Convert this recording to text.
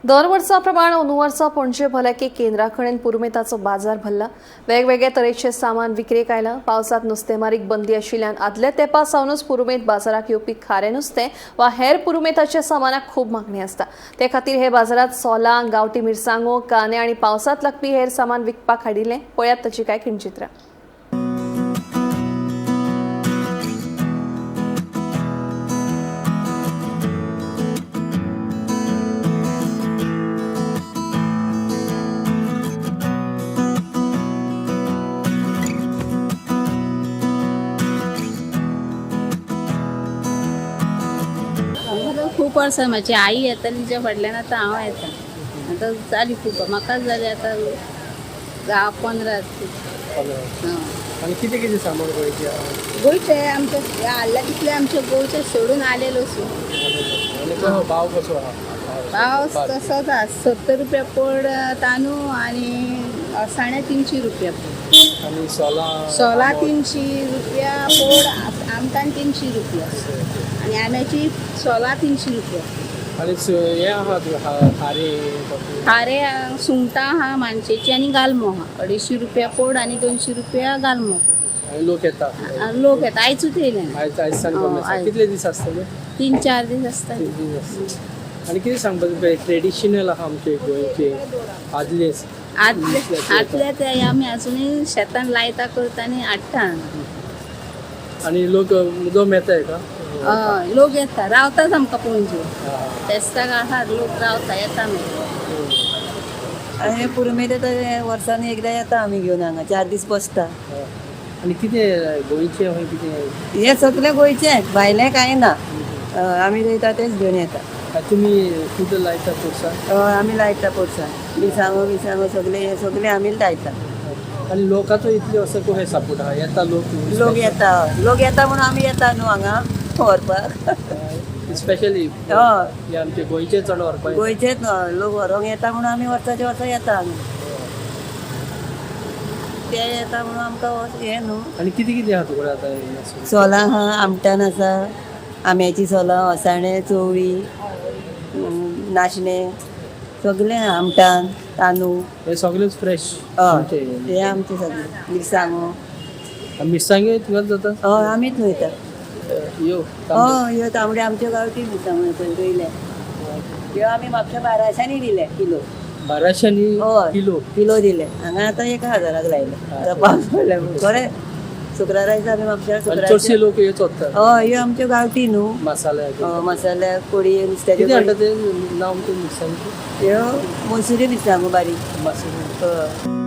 दर वर्सा प्रमाण अंदू वर्सा पणजे भलायकी केंद्रा कडेन पुरुमेताचो बाजार भरला. वेगवेगळे तरेचे सामान विक्रेक आयलां. पावसांत नुस्तेमारीक बंदी आशिल्ल्यान आदल्या तेंपा सावनूच पुरुमेत बाजाराक येवपी खारें नुस्तें वा हेर पुरुमेताच्या सामानाक खूब मागणी आसता. ते खातीर हे बाजारात सोलां, गांवठी मिरसांगो, कांदे आनी पावसांत लागपी हेर सामान विकपाक हाडिल्लें. पळयात ताची कांय खिणचित्रां. म्हाका खूब वर्सां म्हाजी आई येताली तिच्या फाटल्यान आतां हांव येता. आतां जाली खूब, म्हाकाच जाली आतां 10-15. हय. आनी कितें कितें सामान गोंयचें आहा? गोंयचे आमचे हाडल्या तितले आमचे गोंयचे सोडून आलेलो सो. आनी कसो भाव कसो आहा? पावस तसोच आसा, 70 रुपया पड तांदूळ आनी असाण्या 300 रुपया पड. आनी सोलां? सोलां 300 रुपया पड, आमटान 300 रुपया आनी आंब्याची सोलां 300 रुपया. आनी हें आहा तुका खारें? खारे सुंगटां आहा मानशेची आनी गालमो आहा 250 रुपया पड आनी 200 रुपया गालमो. आनी लोक येता? लोक येता, आयजूच येयले. आयज आयज सावन कमी आसा? आयज. कितले दीस आसतले? 3-4 दीस आसता. 3 दीस आसता. आनी कितें सांगपाक तुका ट्रेडिशनल आहा आमचे गोंयचे आदले? आदले आदले ते आमी आजुनूय शेतान लायता करता आनी हाडटा. आनी लोक मुद्दम येता का? हय, लोक येता, रावताच आमकां पणजे फेस्ताक आहा लोक रावता, येता मागीर. आनी पुरुमेंत येता, वर्सांनी एकदां येता आमी घेवन हांगा 4 दीस बसता. आनी कितें गोंयचें खंय कितें? हें सगळें गोंयचेंच, भायलें कांय ना. हय, आमी रोयता तेंच घेवन येता. आनी तुमी खूब लायता पोरसां? हय, आमी लायता पोरसां, मिरसांगो बिरसांगो सगळें, हें सगळें आमी लायता. आनी लोकांचो इतलो असो कसो सपोर्ट आहा, येता लोक? लोक येता, हय. लोक येता म्हणून आमी येता न्हू हांगा व्हरपाक. स्पेशली हय. हे आमचे गोंयचे चड व्हरपाक येता. गोंयचेच लोक व्हरूंक येता म्हणून आमी वर्साचे वर्सा येता हांगा. ते येता म्हणून आमकां हें न्हू. आनी कितें कितें आहा तुकडे आतां हें? सोलां आहा, आमटान आसा, आंब्याची सोलां, असाणे, चोवी, नाशणे सगळें आहा, आमटान, तांदूळ. हे सगळेच फ्रेश? हय, हे आमचे सगळे मिरसांगो. मिरसांगे तुमकां जाता? हय, आमीच वयता. यो? हय, ह्यो तांबडे आमच्या गांवठी मिरसांगो पळय रोयले. ह्यो आमी म्हापशा 1200 दिले किलो. 1200? हय. किलो? किलो दिले. हांगा आतां 1000 लायले. आतां पावस पडल्या म्हणून. खरें, शुक्रारा दिसा आमी म्हापशा. आनी चडशे लोक हेच वतात. हय, ह्यो आमच्यो गांवठी न्हू. मसाले? मसाल्या कोडये नुस्त्याच्यो. कितें म्हणटा ते नांव ते मिरसांगेचें? ह्यो मसुरी मिरसांगो बारीक. मसाले. हय.